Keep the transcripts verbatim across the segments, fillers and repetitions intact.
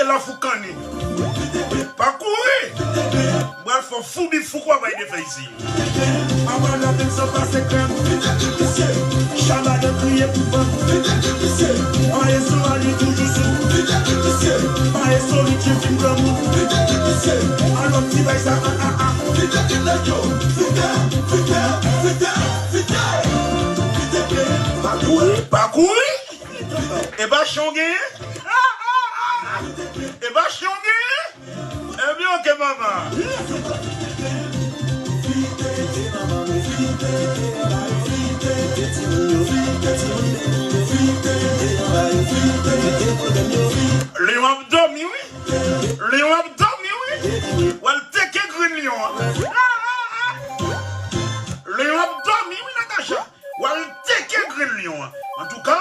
La fou kanni. Pa kouri. M pral fè w fou bif fou kwa bay de fè isi. Apa la vil san pase krèm. Chaba de kriye pou vann. Maestro a li toujou sou. Maestro li tchif fin granmou. Alò ti bay sa a a a. Pa kouri. Pa kouri. E pa chan w genyen? E pa chan w genyen? Ebyen, oke, papa. Leyon ap dòmi, wi. Leyon ap dòmi, wi. W al teke grenn leyon an. Leyon ap dòmi, wi, Natacha. W al teke grenn leyon an. Antouka,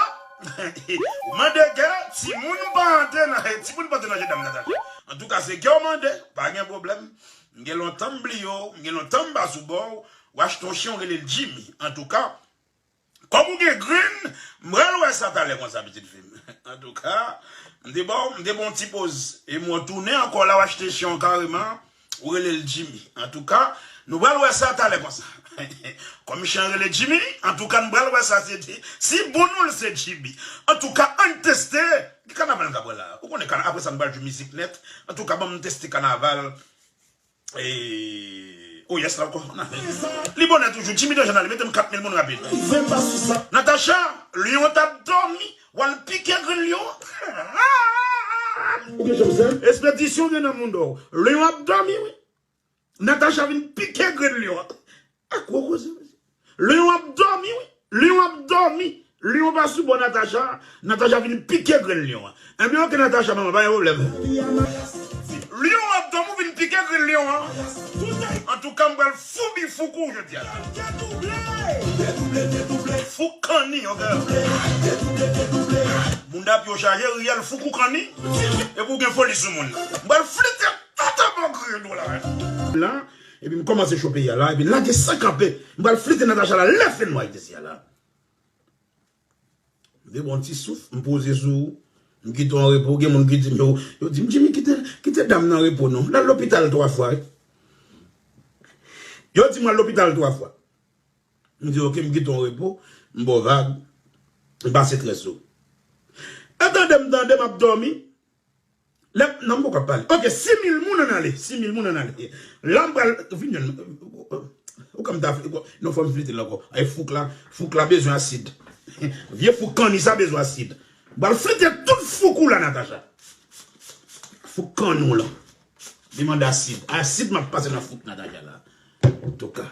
ou mande gè, timoun pa antre nan, timoun pa antre nan jandam Natacha. Antouka, se gè w mande, pa gen pwoblèm. M gen lontan m bliye w, m gen lontan m pa sou bò w. W achte yon chen, w rele l Jimmy. Antouka, kòm ou gen grenn, m pral wè sa talè konsa, pitit fi m. Antouka, m te ba w, m te ba w yon ti poz. E m wè w tounen ankò la, w achte chen w kareman. Ou rele l Jimmy. Antouka, nou pral wè sa talè konsa. Kòm chen rele Jimmy, antouka, nou pral wè sa se di. Si bon non l se Jimmy. Antouka, ann teste. Ki kanaval n ka pran la? Ou konnen kana-, apre sa, n pral jwe mizik nèt. Antouka, ban m teste kanaval. E, oh yes, la ankò. Li bonè toujou. Jimmy Danje nan li. Mete m kat mil moun rapid. Natacha, leyon t ap dòmi. W al pike grenn leyon an. Ou gen chans, hein? Espedisyon gen nan moun dò. Leyon ap dòmi, wi. Natacha vin pike grenn leyon an. A gwo koze, mesye. Leyon ap dòmi, wi. Leyon ap dòmi. Leyon pa sou bò Natacha. Natacha vin pike grenn leyon an. Ebyen, oke, Natacha, manman, pa gen pwoblèm. Leyon ap dòmi, ou vin pike grenn leyon an. Antouka, m pral fou bif fou kou jodi a la. Fou kanni, oke. Moun dapye w chaje, riyèl fou kou kanni. Epi w gen foli sou moun. M pral flite tout anba grenn ou la. La, epi m kòmanse cho peyi a la, epi lage san kanpe. M pral flite Natacha la, lè fè nwa isi a la. M te ba w yon ti souf, m poze sou ou, m kite w an repo, gen moun ki di m, yo, yo di m, Jimmy, kite, kite dam nan repo non. L al lopital twa fwa, wi. Yo di m al lopital twa fwa. M di, oke, m kite w an repo, m ba w vag, m pase trèz sou ou. E tande m, tande m ap dòmi. Lè, non, m poko ap pale. Oke, sis mil moun ann ale. Sis mil moun ann ale. La, m pral, vin jwenn mwen. Ou konn m ta, non, fò m flite l ankò. Ay, fouk la, fouk la bezwen asid. Vye fouk kanni sa bezwen asid. M pral flite tout fouk ou la, Natacha. Fouk kanni w lan. Li mande asid. Asid m ap pase nan fouk Natacha la. Antouka.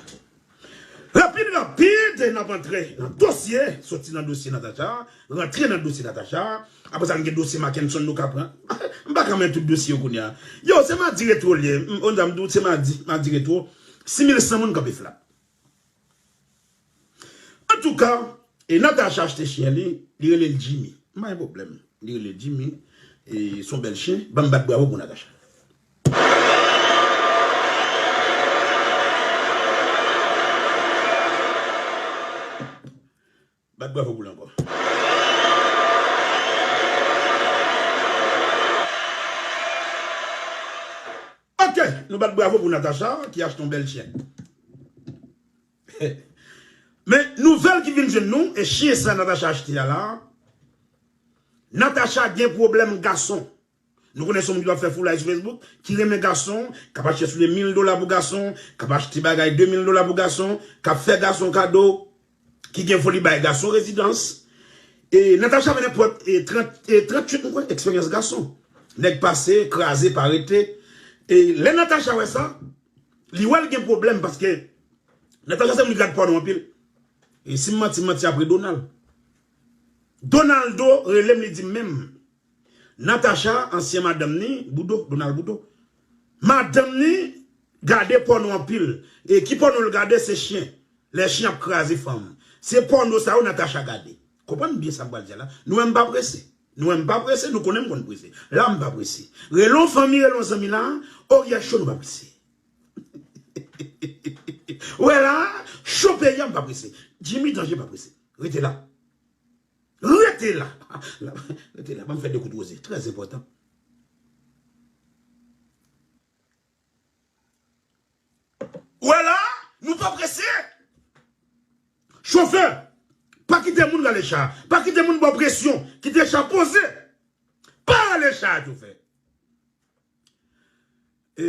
Rapid, rapid, n ap antre nan dosye, soti nan dosye Natacha, rantre nan dosye Natacha. Apre sa, n gen dosye Mackenson nou ka pran. M pa ka men tout dosye yo kounye a. Yo, se madi retwo l ye. M, on dam di w, se madi, madi retwo. Sis mil san moun kanpe flap. Antouka, e Natacha achte chen li, li rele l Jimmy. M pa gen pwoblèm. Li rele Jimmy. E se yon bèl chen. Ban m bat bravo pou Natacha. Bat bravo pou li ankò. Oke, nou bat bravo pou Natacha ki achte yon bèl chen. Men nouvèl ki vin jwenn nou, e chen sa Natacha achte a la, Natacha gen pwoblèm gason. Nou konnen se yon moun ki p ap fè foulay sou Facebook, ki renmen gason, k ap achte soulye mil dola pou gason, k ap achte bagay de mil dola pou gason, k ap fè gason kado, ki gen foli bay gason rezidans. E Natacha vin nenpòt, e trant, e trant uit, mwen kwè, eksperyans gason. Nèg pase, kraze, pa rete. E lè Natacha wè sa, li wè l gen pwoblèm paske Natacha se moun ki gad pòno anpil. E si m manti, m manti apre Donald. Donaldo rele m, li di m menm. Natacha, ansyen madanm ni, Boudo, Donald Boudo. Madanm ni gade pòno anpil. E ki pòno l gade, se chen. Lè chen ap kraze fanm. Se pòno sa yo Natacha gade. Konprann byen sa m pral di a la. Nou wè m pa prese. Nou wè m pa prese, nou konnen m konn prese. La m pa prese. Rele yon fanmi, rele yon zanmi la, oryè cho nou pa prese. Ou wè la, cho peyi a m pa prese. Jimmy Danje pa prese. Rete la. Rete la. Rete la. Ban m fè de kout woze. Trè enpòtan. Ou wè la, nou pa prese. Chofè, pa kite moun rale cha. Pa kite moun ba w presyon. Kite cha poze. Pa rale cha a, chofè. E,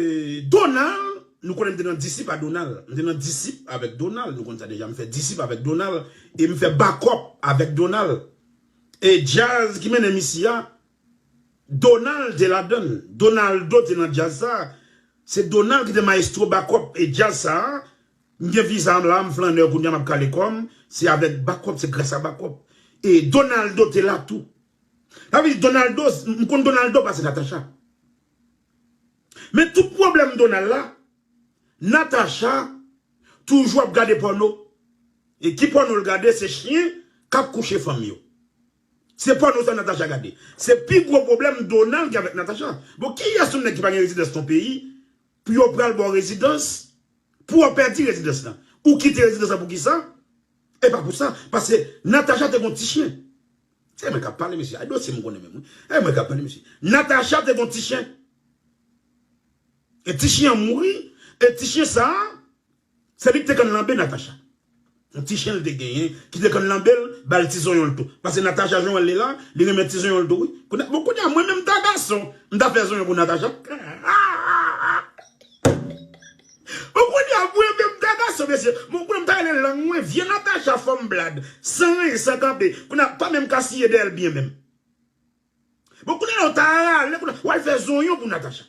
Donald, nou konnen m te nan disip a Donald. M te nan disip avèk Donald. Nou konn sa deja. M fè disip avèk Donald. E m fè bakòp avèk Donald. E djaz ki mennen m isi a, Donald te ladan l. Donaldo te nan djaz sa. Se Donald ki te mayestwo bakòp. E djaz sa, m gen viza m la, m flannè kounye a, m ap kale kò m. Se avèk bakòp, se gras a bakòp. E Donaldo te la tou. Sa vle di Donaldo, m konn Donaldo pase Natacha. Men tout pwoblèm Donald la, Natacha toujou ap gade pòno. E ki pòno l gade, se chen k ap kouche fanm yo. Se pòno sa Natacha gade. Se pi gwo pwoblèm Donald gen avèk Natacha. Bon, kiyès yon nèg ki pa gen rezidans nan peyi, pou yo pral ba w rezidans, pou w pèdi rezidans lan? Ou kite rezidans lan pou kisa? E pa pou sa, paske Natacha te gon ti chen. Se mwen k ap pale, mesye. Ay, dosye m konnen menm, wi. E mwen k ap pale, mesye. Natacha te gon ti chen. E ti chen an mouri. E ti chen sa, se li ki te konn lanbe Natacha. Yon ti chen li te genyen, ki te konn lanbe l, ba l ti zonyon l tou. Paske Natacha, jan w wè l la, li renmen ti zonyon l tou, wi. Kounye a, bon, kounye a, mwen menm ta gason, m ta fè zonyon pou Natacha. Bon, kounye a, mwen menm ta gason, mesye. Bon, kounye a, m ta rele lang mwen, vye Natacha, fanm blad, san ranyen, san kanpe. Kounye a, pa menm ka siye dèyè l byen menm. Bon, kounye a, w ta rale, kounye a, w al fè zonyon pou Natacha.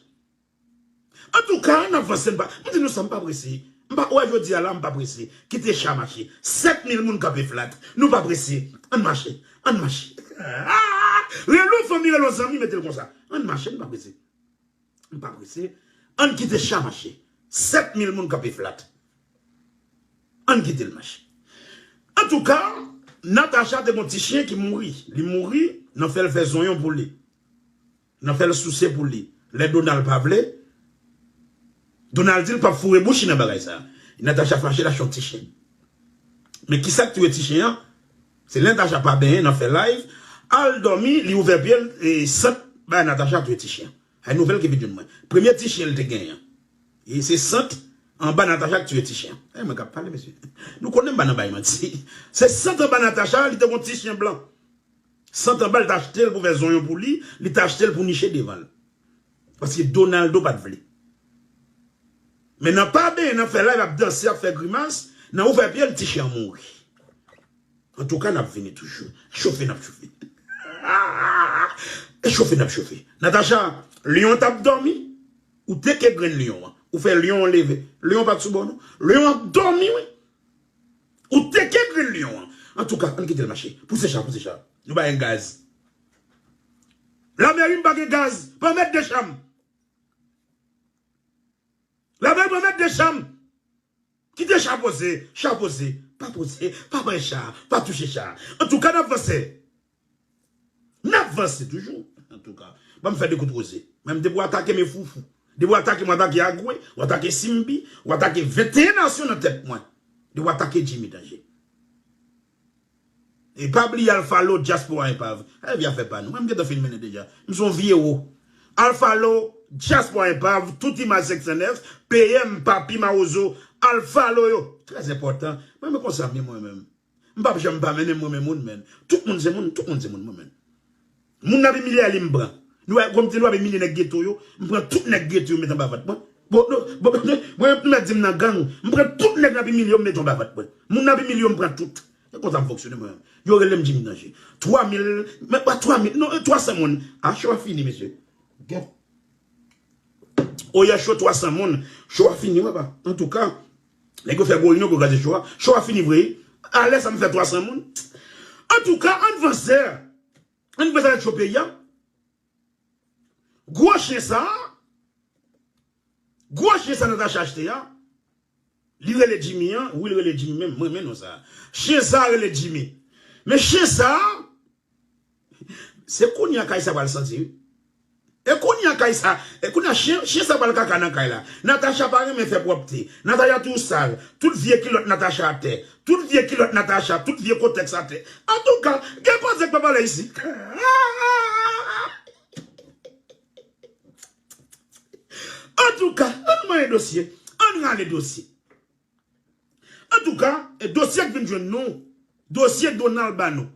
Antouka, ann avanse, m pa, m di nou sa, m pa prese. M pa, wè, jodi a la, m pa prese. Kite cha mache. Sèt mil moun kanpe flat. Nou pa prese. Ann mache. Ann mache. Rele w fanmi, rele w zanmi, mete l konsa. Ann mache, m pa prese. M pa prese. Ann kite cha mache. Sèt mil moun kanpe flat. Ann kite l mache. Antouka, Natacha te gon ti chen ki mouri. Li mouri, nan fè l fè zonyon pou li. Nan fè l souse pou li. Lè Donald pa vle, Donald di l p ap foure bouch li nan bagay sa. Natacha fache, l achte yon ti chen. Men kisa k touye ti chen an? Se lè Natacha pa benyen nan fè live, al dòmi, li ouvè pye l, e sant bay Natacha touye ti chen an. Ay nouvèl ki vin jwenn mwen. Premye ti chen l te genyen an. E se sant anba Natacha k touye ti chen an. E mwen k ap pale, mesye. Nou konnen m pa nan bay manti. Se sant anba Natacha, li te gon ti chen blan. Sant anba, li t achte l pou fè zonyon pou li, li t achte l pou niche devan l. Paske Donaldo pa t vle. Men nan pa benyen, nan fè live, ap danse, ap fè grimas, nan ouvè pye l, ti chen an mouri. Antouka, n ap vini toujou. Chofe, n ap chofe. E chofe, n ap chofe. Natacha, lyon t ap dòmi. Ou teke grenn lyon an. Ou fè lyon an leve. Lyon pa t sou bò, non. Lyon an ap dòmi, wi. Ou teke grenn lyon an. Antouka, ann kite l mache. Pouse cha, pouse cha. Nou ba l gaz. Lameri m pa gen gaz. Pran mèt de chanm. Lameri pran mèt de chanm. Kite cha poze, cha poze. Pa poze, pa pran cha, pa touche cha. Antouka, n ap vanse. N ap vanse toujou. Antouka, ban m fè de kout woze. Menm depi w atake men Foufou, depi w atake m, w atake Agwe, w atake Simbi, w atake venteyen nasyon nan tèt mwen. Depi w atake Jimmy Danje. E pa bliye Alphalo, Dyaspora Enpav. Ay, vye afè pa nou. Mwen, m gentan fin mennen deja. M se yon vye wo. Alphalo, Dyaspora Enpav, tout imaj senk san nèf, P M, Papi, Mawozo, Alphalo yo. Trè enpòtan. Mwen, men konsa, men mwen menm. M p ap janm pa mennen mwen men moun, men. Tout moun se moun, tout moun se moun, mwen menm. Moun n ap imilye a li m pran. Nou wè, kòm ti nou ap imilye nèg geto yo, m pran tout nèg geto yo met anba vant mwen. Bon, nou, bon, bon, mwen, nou mèt di m nan gang, m pran tout nèg n ap imilye yo, m met yo anba vant mwen. Moun n ap imilye yo, m pran tout. E konsa m fonksyone mwen menm. Yo rele m Jimmy Danje. Twa mil, men pa twa mil, non, twa san moun. A, cho a fini, mesye. Gèt. Oyè cho twa san moun. Cho a fini, wè pa. Antouka, nèg yo fè gwo reyinyon pou kraze cho a. Cho a fini vre. Alè sa m fè twa san moun. Antouka, ann vanse. Ann vanse avèk cho peyi a. Gwo chen sa, gwo chen sa Natacha achte a, li rele Jimmy an, wi, li rele Jimmy menm, mwen renmen non sa. Chen sa rele Jimmy. Men chen sa, se kounye a kay sa pral santi, wi. E kounye a kay sa, e kounye a chen, chen sa pral kaka nan kay la. Natacha pa renmen fè pwòpte. Natacha toujou sal. Tout vye kilòt Natacha atè. Tout vye kilòt Natacha, tout vye kotèks atè. Antouka, gen koze k pa pale isi. Antouka, ann manyen dosye, ann rale dosye. Antouka, e dosye k vin jwenn nou, dosye Donald ba nou.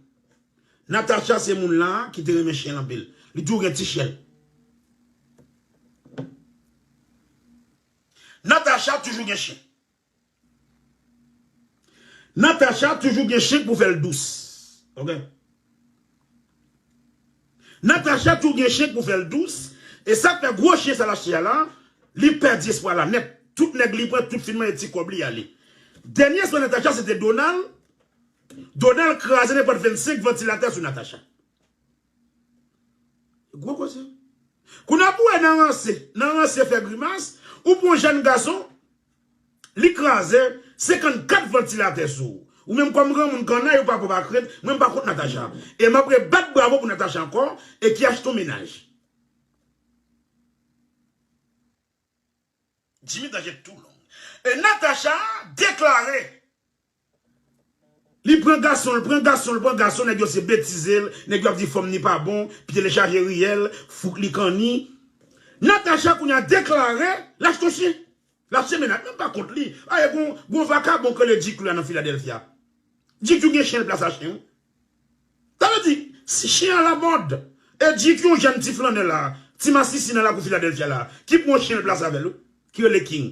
Natacha se moun la ki te renmen chen anpil. Li toujou gen ti chen. Natacha toujou gen chen. Natacha toujou gen chen pou fè l dous. Ok? Natacha toujou gen chen pou fè l dous. E sa k fè gwo chen sa l achte a la, li pèdi espwa la nèt. Tout nèg li pran, tout fin manyen ti kòb li ale. Dènye espwa Natacha se te Donald. Donald kraze nenpòt vennsenk vantilatè sou Natacha. Gwo koze. Kounye a pou wè nan ranse, nan ranse fè grimas, ou pran yon jèn gason, li kraze senkannkat vantilatè sou ou. Ou menm kòm granmoun kannay, ou pa pòp ak rent, mwen m pa kont Natacha. E m ap rebat bravo pou Natacha ankò, e ki achte yon mennaj. Jimmy Danje tou long. E Natacha deklare, li pran gason, li pran gason, li pran gason, nèg yo se betize l, nèg yo ap di fanm ni pa bon, pi telechaje riyèl, fouk li kanni. Natacha kounye a deklare, l achte yon chen. L achte mennaj, mwen m pa kont li. Aye, gon, gon vakabon k rele G Q la nan Philadelphia. G Q gen chen, l plas a chen. Sa vle di, si chen alamòd, e G Q yon jèn ti flannè la, ti masisi nan lakou Philadelphia la, ki pran chen l plas avè l, wi, ki rele King.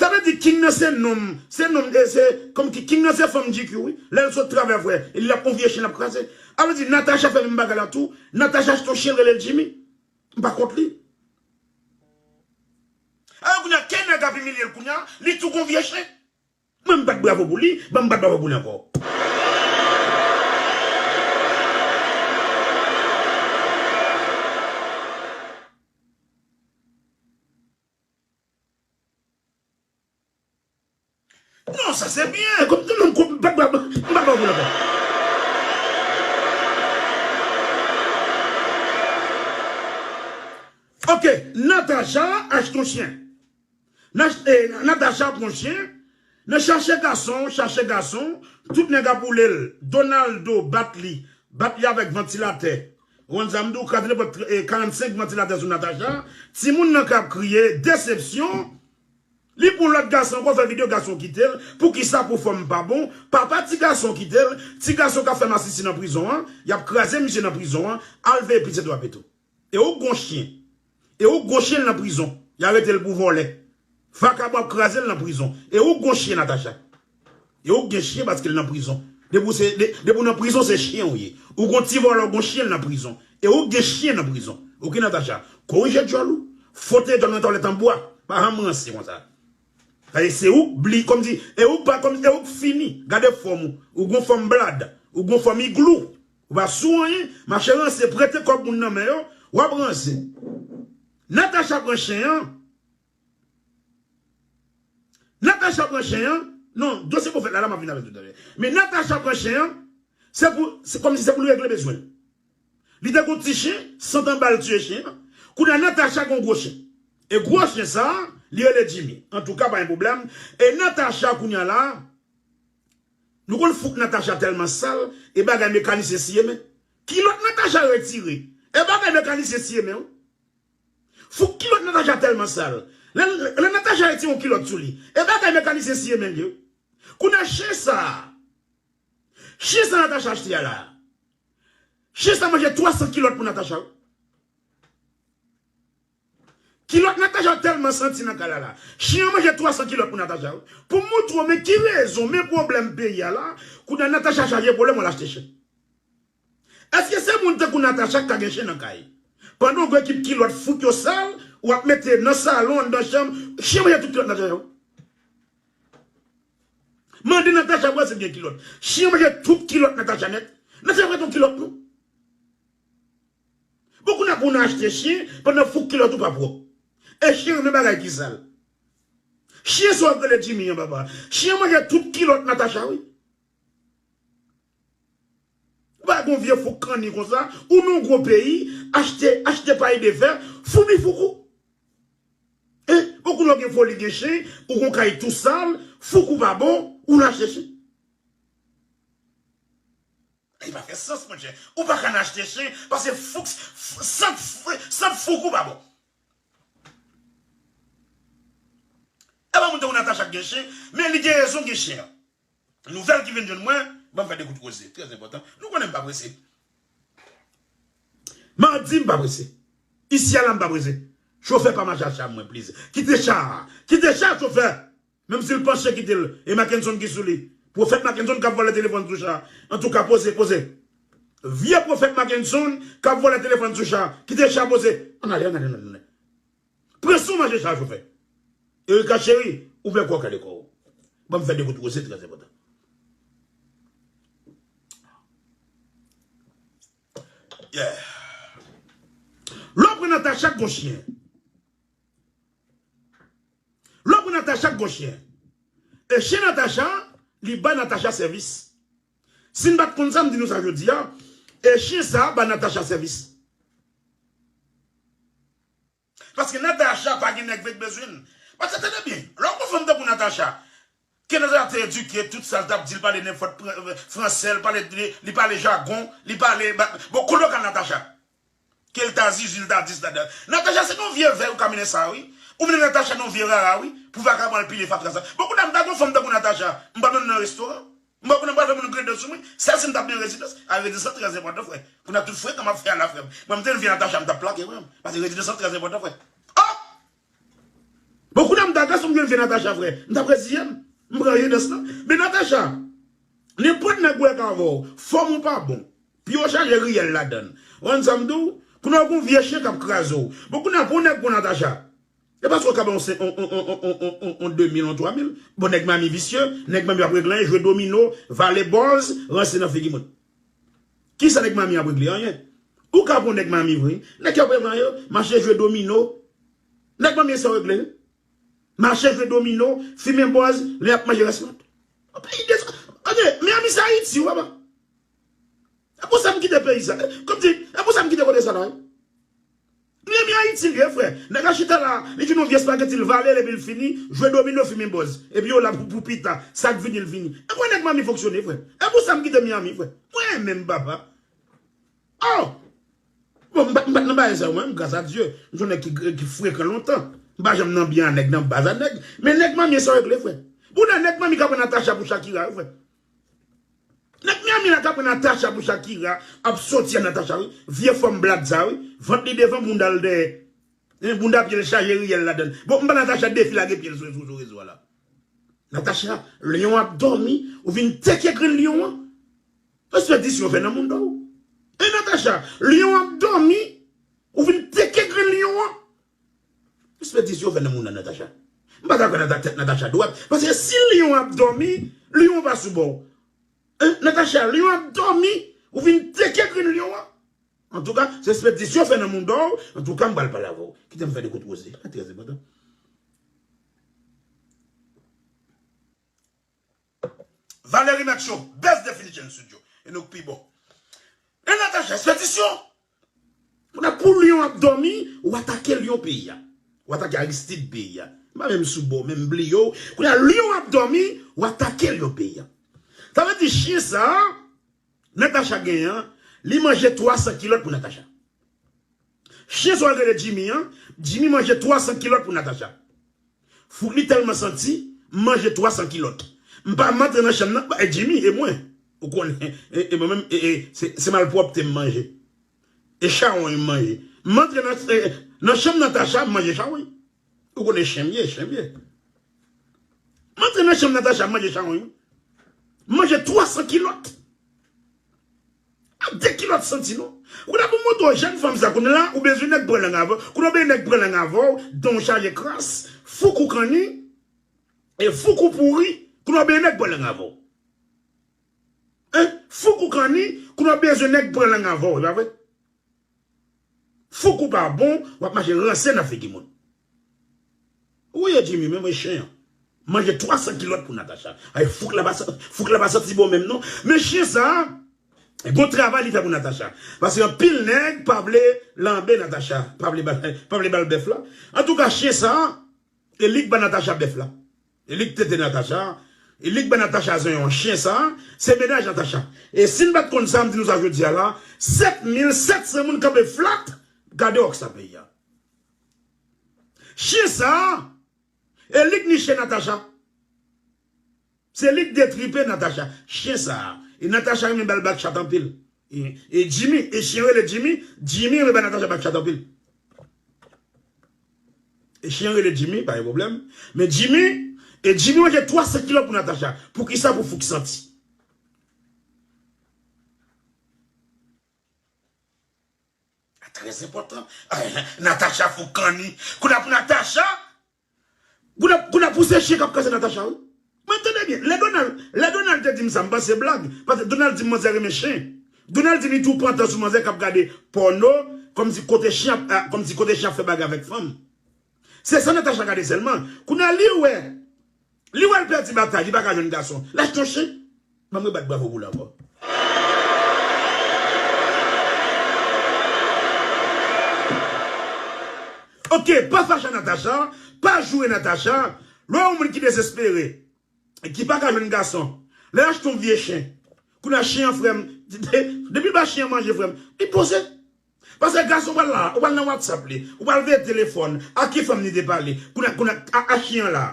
Sa vle di King nan se nonm, se nonm, e se, kòm ki King nan se fanm G Q, wi. Lè l sot travay vre, e li l ap yon vye chen l ap kraze. Sa vle di Natacha fè menm bagay la tou, Natacha achte yon chen l rele l Jimmy. M pa kont li. Ayo kounye a, kè nèg ap imilye l kounye a, li tou gon vye chen. Mwen m bat bravo pou li, ban m bat bravo pou li ankò. Non, sa se byen. Kòm tout moun kont, m pa, m pa, m pa, m pa pou l ankò. Ok, Natacha achte yon chen. Nach- eh, Natacha pran chen. Nan chache gason, chache gason, tout nèg ap woule l. Donaldo bat li. Bat li avèk vantilatè. Wanzam di w kraze nenpòt, eh, karannsenk vantilatè sou Natacha. Timoun nan k ap kriye, desepsyon. Li pran lòt gason ankò, fè videyo, gason kite l. Poukisa? Pou fanm pa bon. Papa ti gason kite l. Ti gason k ap fè masisi nan prizon an. Y ap kraze misye nan prizon an. Al veye pitit w ap eto. E ou gon chen. E ou gon chen nan prizon. Y arete l pou vòlè. Vakabon ap kraze l nan prizon. E ou gon chen, Natacha. E ou gen chen paske l nan prizon. Depi w se, de, depi w nan prizon, se chen ou ye. Ou gon ti vòlè, ou gon chen nan prizon. E ou gen chen nan prizon. Oke, Natacha? Korije djòl ou. Fwote djòl nan tòlèt an bwa. Pa janm ranse konsa. Sa vle di se ou k bli, kòmsi, e ou k pa, kòmsi, e ou k fini. Gade fòm ou. Ou gon fòm blad. Ou gon fòm iglou. Ou pa sou anyen. Mache ranse, prete kòb moun nan men yo. W ap ranse. Natacha pran chen an. Natacha pran chen an. Non, dosye pwofèt la, la m ap vin avè l toutalè. Men Natacha pran chen an, se pou, se kòmsi se pou l regle bezwen l. Li te gon ti chen, sant anba l tiye chen an. Kounye a Natacha gon gwo chen. E gwo chen sa, li rele Jimmy. Antouka, pa gen pwoblèm. E Natacha kounye a la, nou konn fouk Natacha tèlman sal, e bagay mekanisyen siye men. Kilòt Natacha retire. E bagay mekanisyen siye men, wi. Fouk kilòt Natacha tèlman sal. Lè, lè Natacha retire yon kilòt sou li, e bagay mekanisyen siye men li, wi. Kounye a chen sa, chen sa Natacha achte a la. Chen sa manje twa san kilòt pou Natacha, wi. Kilòt Natacha tèlman santi nan kay la la. Chen an manje twa san kilòt pou Natacha, wi. Pou m montre w, men ki rezon, men pwoblèm peyi a la, kounye a Natacha chaje pwoblèm, w al achte chen. Èske se moun tankou Natacha k ka gen chen nan kay? Pandan w gon ekip kilòt fouk yo sal, w ap mete nan salon, anndan chanm, chen manje tout kilòt Natacha yo. Mande Natacha pou wè si l gen kilòt. Chen manje tout kilòt Natacha nèt. Natacha pa t yon kilòt non. Bon, kounye a pou nou achte chen, pandan fouk kilòt ou pa pwòp. E chen renmen bagay ki sal. Chen sa w ap rele Jimmy an, papa. Chen manje tout kilòt Natacha, wi. Ou pa gon vye fouk kanni konsa, ou nan gwo peyi, achte, achte pay de fè, foubi fouk ou. Hein? Bon, kounye a w gen foli, gen chen, ou gon kay tou sal, fouk ou pa bon, ou nan achte chen. Li pa fè sans, monchè. Ou pa ka nan achte chen, paske fouk, f-, sant, f-, sant fouk ou pa bon. E pa moun tankou Natacha k gen chen, men li gen rezon gen chen an. Nouvèl ki vin jwenn mwen, ban m fè de kout koze. Trè enpòtan. Nou konnen m pa prese. Madi m pa prese. Isi a la m pa prese. Chofè pa mache ak cha mwen, please. Kite cha a. Kite cha, chofè. Menm si l panche, kite l. E Mackenson ki sou li. Pwofèt Mackenson k ap vòlè telefòn sou cha. Antouka, poze, poze. Vye pwofèt Mackenson k ap vòlè telefòn sou cha. Kite cha poze. Ann ale, ann ale, ann ale, ann ale. Pran sou manje cha, chofè. Erika cheri, ouvè kò w, kale kò w. Ban m fè de kout koze, trè enpòtan. Yeah. Lè w pran Natacha k gon chen. Lè w pran Natacha k gon chen. E chen Natacha, li bay Natacha sèvis. Si n pa t konn sa, m di nou sa jodi a. E chen sa bay Natacha sèvis. Paske Natacha pa gen nèg vle k bezwen l. Paske tande byen, lè w gon fanm tankou Natacha, ke Natacha te edike, tout sa l t ap di, l pale nenpòt pran- franse, l pale, li, li pale jagon, li pale, ba- bon, kote w ka Natacha? Ke l ta zizi, l ta dis ladan. Natacha, se nan vye vè ou ka mennen sa, wi. Ou mennen Natacha nan vye rara, wi. Pou vagabon al pile fatra sa. Bon, kounye a, m ta gon fanm tankou Natacha. M pa mennen nan restoran. M pa konnen m pral fè moun grede sou mwen. Sèl si m t ap nan rezidans. A rezidans lan trè enpòtan, frè. Kounye a tout frekan m ap fè a la, frè m. Mwen, m te vye Natacha, m t ap plake, frè m. Paske rezidans lan trè enpòtan, frè. Oh! Bon, kounye a m ta gason, m jwenn vye Natacha, frè. M t ap reziye m. M pran rezidans lan. Men Natacha, nenpòt nèg ou wè k avè w, fòm ou pa bon. Pye w chaje riyèl ladan l. Ou konn sa m di w? Kounye a w gon vye chen k ap kraze w. Bon, kounye a pou nèg pou Natacha. E paske w ka bay yon sen- on, on, on de mil, on twa mil. Bon, nèg Miami visye, nèg Miami ap regle anyen, jwe domino, vale bòz, ranse nan figi moun. Kisa nèg Miami ap regle? Anyen. Ou ka pran nèg Miami vre. Nèg yo ap regle anyen, mache jwe domino. Nèg Miami sa yo regle. Mache jwe domino, fimen bòz, lè y ap manje rès lòt. Yon peyi de- Anyen, Miami se Ayiti, wi, papa. E pou sa m kite peyi sa. Kòm di, e pou sa m kite kote sa la, wi. Miami Ayiti l ye, frè. Nèg la chita la, li jwenn yon vye espageti, l vale l epi l fini, jwe domino, fimen bòz. Epi yo la pou, pou pita, sa k vini, l vini. E pou nèg Miami fonksyone, frè. E pou sa m kite Miami, frè. Mwen menm, papa. Oh! Bon, m pa, m pa t nan bagay sa yo, mwen, gras a Dye. M se yon nèg ki, ki frekan lontan. M pa janm nan byen a nèg, nan baz a nèg. Men nèg Miami sa yo regle, frè. Pou nèg Miami ka pran Natacha pou Shakira, wi, frè. Nèg Miami la ka pran Natacha pou Shakira, ap soti a Natacha, wi. Vye fanm blad sa, wi. Vant li devan, bounda l dèyè. Hein, bounda pye l chaje riyèl ladan l. Bon, m ba Natacha defi lage pye l sou, sou, sou rezo a la. Natacha, lyon ap dòmi, ou vin teke grenn lyon an. Espedisyon fè nan moun do w. E Natacha, lyon ap dòmi, ou vin teke grenn lyon an. Espedisyon fè nan moun nan, Natacha. M pa ta kwè nan tèt Natacha dwat. Paske si lyon ap dòmi, lyon pa sou bò w. Hein, Natacha, lyon ap dòmi, ou vin teke grenn lyon an. Antouka, se espedisyon fè nan moun do w. Antouka, m pral pale avè w. Kite m fè de kout koze. Trè enpòtan. Valerie Matcho, Best Definition Studio. E nou k pi bon. E Natacha, espedisyon. Kounye a pou lyon ap dòmi, ou atake lyon peyi a. Ou atake Aristide peyi a. M pa menm sou bò, menm bliye w. Kounye a lyon ap dòmi, ou atake lyon peyi a. Sa vle di chen sa a, Natacha genyen an, li manje twa san kilòt pou Natacha. Chen sa w rele Jimmy an, Jimmy manje twa san kilòt pou Natacha. Fouk li tèlman santi, m manje twa san kilòt. M pa m antre nan chanm nan, e Jimmy, e mwen. Ou konnen, e, e mwen menm, e, e, se, se malpwòpte m manje. E chawony m manje. M antre nan, e, nan chanm Natacha, m manje chawony. Ou konnen chen m ye, chen m ye. M antre nan chanm Natacha, m manje chawony. M manje twa san kilòt. A de kilòt santi non. Ou la pou montre w jèn fanm sa, kounye la, ou bezwen nèg pran lang avè w. Kounye w bezwen nèg pran lang avè w, dan w chaje kras, fouk ou kanni, e fouk ou pouri, kounye w bezwen nèg pran lang avè w. Hein? Fouk ou kanni, kounye w bezwen nèg pran lang avè w, e pa vre? Fouk ou pa bon, w ap mache ranse nan figi moun. Ou ye Jimmy, men mwen chen an. Manje twa san kilòt pou Natacha. Ay, fouk la pa sa- fouk la pa santi bon menm non. Men chen sa, gon travay li fè pou Natacha. Paske anpil nèg pa vle lanbe Natacha, pa vle ba- pa vle ba l bèf la. Antouka, chen sa, e li k ba Natacha bèf la. E li k tete Natacha. E li k ba Natacha zonyon an. Chen sa, se mennaj Natacha. E si n pa t konn sa, m di nou sa jodi a la, sèt mil sèt san moun kanpe flat, gade wòk sa peyi a. Chen sa, e li k niche Natacha. Se li k detripe Natacha. Chen sa a. E Natacha renmen ba l bak chat anpil. E, e Jimmy, e chen rele Jimmy, Jimmy renmen ba Natacha bak chat anpil. E chen rele Jimmy, pa gen pwoblèm. Men Jimmy, e Jimmy manje twa san kilo pou Natacha. Poukisa? Pou fouk santi. Trè enpòtan. Natacha fouk kanni. Kounye a pou Natacha. Kounye a, kounye a pou se chen k ap kraze Natacha, wi. Mwen tande byen. Lè Donald, lè Donald te di m sa, m panse blag. Paske Donald di m manzè renmen chen. Donald di m li tou pantan sou manzè k ap gade pòno, kòmsi kote chen ap, a, kòmsi kote chen ap fè bagay avèk fanm. Se sa Natacha gade sèlman. Kounye a li wè. Li wè l pèdi batay, li pa ka jwenn gason. L achte yon chen. Ban m rebat bravo pou l ankò. Ok, pa fache ak Natacha, pa joure Natacha. Lè w wè yon moun ki dezespere, ki pa ka jwenn gason, lè l achte yon vye chen, kounye a chen an, frè m, depi l ba chen an manje, frè m, li poze. Paske gason pral la, ou pral nan WhatsApp li, ou pral veye telefòn, a ki fanm li te pale, kounye a, kounye a, a, a chen an la.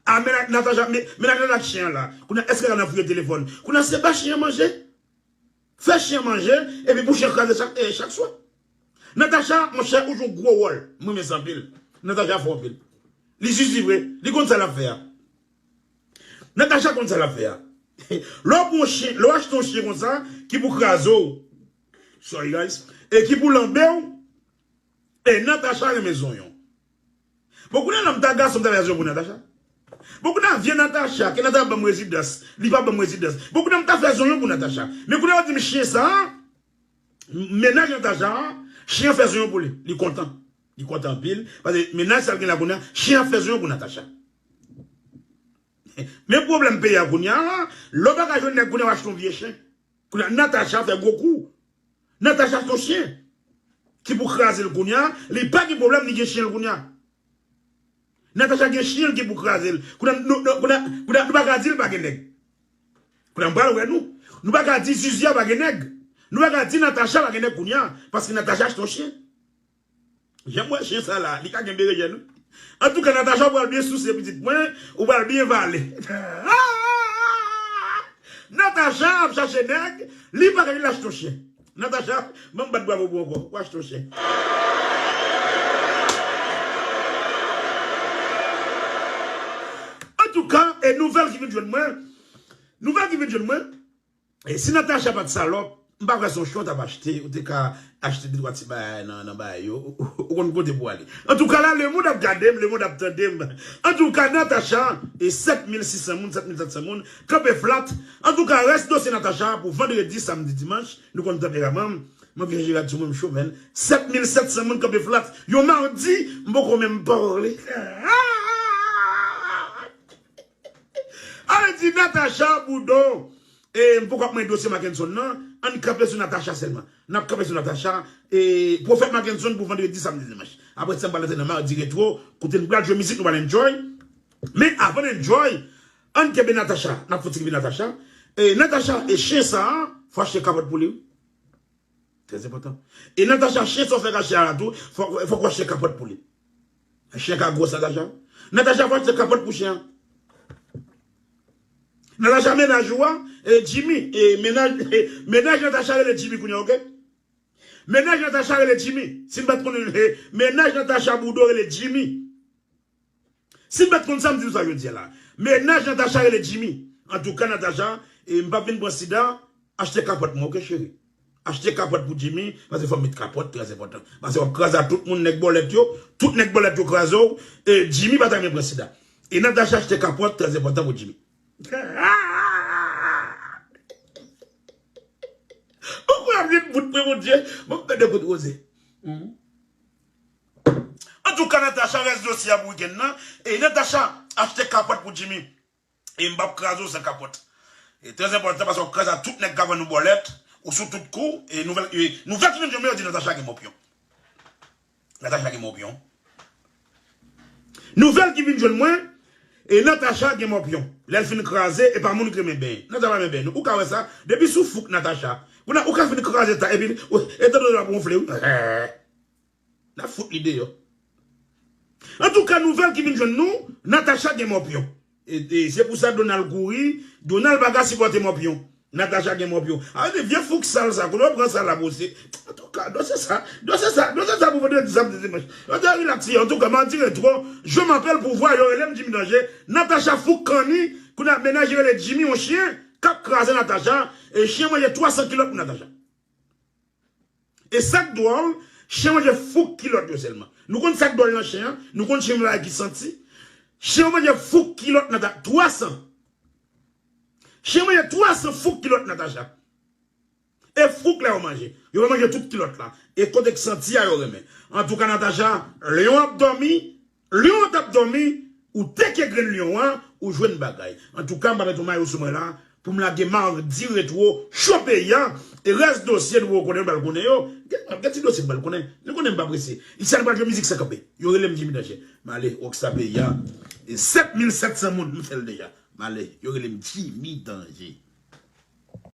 A, men Natacha, men, men Natacha ak chen an la. Kounye a, èske l nan fouye telefòn? Kounye a, se ba chen an manje. Fè chen an manje, epi pou chen kraze chak, eh, chak swa. Natacha, monchè, ou jwe yon gwo wòl. Mwen renmen sa anpil. Natacha fò anpil. Li zizi vre. Li konn sa l ap fè a. Natacha konn sa l ap fè a. Lè w pran yon chen, lè w achte yon chen konsa, ki pou kraze w. Sorry, guys. E ki pou lanbe w. E Natacha renmen zonyon. Bon, kounye a, lè m ta gason, m ta fè zonyon pou Natacha. Bon, kounye a, vye Natacha, ke Natacha ban m rezidans, li pa ban m rezidans. Bon, kounye a, m ta fè zonyon pou Natacha. Men kounye a, yo di m chen sa a, mennaj Natacha a, chen an fè zonyon pou li. Li kontan. Li kontan anpil. Paske mennaj sa l gen la kounye a, chen an fè zonyon pou Natacha. Men pwoblèm peyi a kounye a, lè w pa ka jwenn nèg kounye a, w achte yon vye chen. Kounye a, Natacha fè gwo kou. Natacha se yon chen. Ki pou kraze l kounye a, li pa gen pwoblèm, li gen chen l kounye a. Natacha gen chen l ki pou kraze l. Kounye a, nou, nou, kounye a, kounye a, nou pa ka di l pa gen nèg. Kounye a, m pral wè nou. Nou pa ka di Zuzu a pa gen nèg. Nou pa ka di Natacha pa gen nèg kounye a, paske Natacha se yon chen. Jan m wè chen sa la, li ka gen berejèn, wi. Antouka, Natacha, ou pral byen souse pitit mwen, ou pral byen vale. Natacha ap chache nèg, li pa ka, li achte yon chen. Natacha, ban m bat bravo pou ou ankò, ou achte yon chen. Antouka, e nouvèl ki vin jwenn mwen, nouvèl ki vin jwenn mwen, E si Natacha pa t salòp, m pa kwè se yon chen w t ap achte, ou te ka achte de twa ti bagay nan, nan bagay yo, ou, ou, ou konn kote pou ale. Antouka la, lemonn ap gade m, lemonn ap tande m. Antouka, Natacha, e sèt mil sis san moun, sèt mil sèt san moun, kanpe flat. Antouka, rès dosye Natacha pou vandredi, samdi, dimanch, nou konn tanperaman m, mwen vin jere rad sou mwen, m cho, menn. Sèt mil sèt san moun kanpe flat. Yon madi, m poko menm pale. Ale di Natacha Boudon. E, m poko ap mande dosye Mackenson nan. Ann kanpe sou Natacha sèlman. N ap kanpe sou Natacha. E, pwofèt Mackenson pou vandredi, samdi, dimanch. Apre sa, m pral antre nan madi retwo. Kote n pral jwe mizik, nou pral enjoy. Men avan n enjoy, ann kenbe Natacha. N ap fouti kenbe Natacha. E, Natacha, e chen sa a, fò achte kapòt pou li, wi. Trè enpòtan. E Natacha, chen sa w fè rache a la tou, fò, fòk w achte kapòt pou li. Chen ka gwòs, Natacha. Natacha, fò achte kapòt pou chen an. Natacha, mennaj ou a, e Jimmy, e mennaj, e mennaj Natacha rele Jimmy kounye a, oke? Mennaj Natacha rele Jimmy. Si n pa t konnen, e mennaj Natacha Boudon rele Jimmy. Si m pa t konn sa, m di nou sa jodi a la. Mennaj Natacha rele Jimmy. Antouka, Natacha, e m p ap vin pran sida, achte kapòt mwen, oke, cheri? Achte kapòt pou Jimmy, paske fò m met kapòt, trè enpòtan. Paske w ap kraze a tout moun, nèg bòlèt yo, tout nèg bòlèt yo kraze w, e Jimmy pa ta renmen pran sida. E Natacha achte kapòt, trè enpòtan pou Jimmy. Ou kwè ap vin bout mwen, Bondye? Bon, m pèdi kout woze. Antouka, Natacha, rès dosye a pou wikenn nan. E Natacha achte kapòt pou Jimmy. E m p ap kraze w san kapòt. E trè enpòtan paske w ap kraze a tout nèg k ap vann nou bòlèt. Ou sou tout kou. E nouvèl, e nouvèl ki vin jwenn mwen, yo di Natacha gen mòpyon. Natacha gen mòpyon. Nouvèl ki vin jwenn mwen, e Natacha gen mòpyon. Lè l fin kraze, e pa moun ki renmen benyen. Natacha pa renmen benyen, non. Ou ka wè sa, depi sou fouk Natacha. Kounye a, ou ka fin kraze ta, epi, ou, e tande w ap wonfle, wi. N ap fout li deyò. Antouka, nouvèl ki vin jwenn nou, Natacha gen mòpyon. E, e se pou sa Donald kouri, Donald pa ka sipòte mòpyon. Natacha gen mòpyon. A, de vye fouk sal sa, kote yo pran sa la pou se. Antouka, dosye sa, dosye sa, dosye sa pou vandredi, samdi, dimanch. Yo te relax, antouka, m an dire twò, je m'appelle Pouvoir, yo rele m Jimmy Danje, Natacha fouk kanni, kounye a mennaj li rele Jimmy, yon chyen, k ap kraze Natacha, e chyen manje twa san kilòt pou Natacha. E sa k dwòl, chyen manje fouk kilòt yo sèlman. Nou konn sa k dwòl nan chyen an, nou konn chyen bagay ki santi. Chyen manje fouk kilòt Natacha, twa san. Chyen manje twa san fouk kilòt Natacha. E fouk la yo manje. Yo pa manje tout kilòt la. E kote k santi a yo renmen. Antouka, Natacha, lyon ap dòmi, lyon an t ap dòmi, ou teke grenn lyon an, ou jwenn bagay. Antouka, m pa met yon mayo sou mwen la, pou m lage mardi retwo, cho peyi a, e rès dosye nou poko konnen, nou pral konnen yo. Gen, gen ti dosye m pral konnen. Nou konnen m pa prese. Isi a nou pral jwe mizik san kanpe. Yo rele m Jimmy Danje. M ale, Rockstar peyi a. E sèt mil sèt san moun, m fè l deja. M ale, yo rele m Jimmy Danje.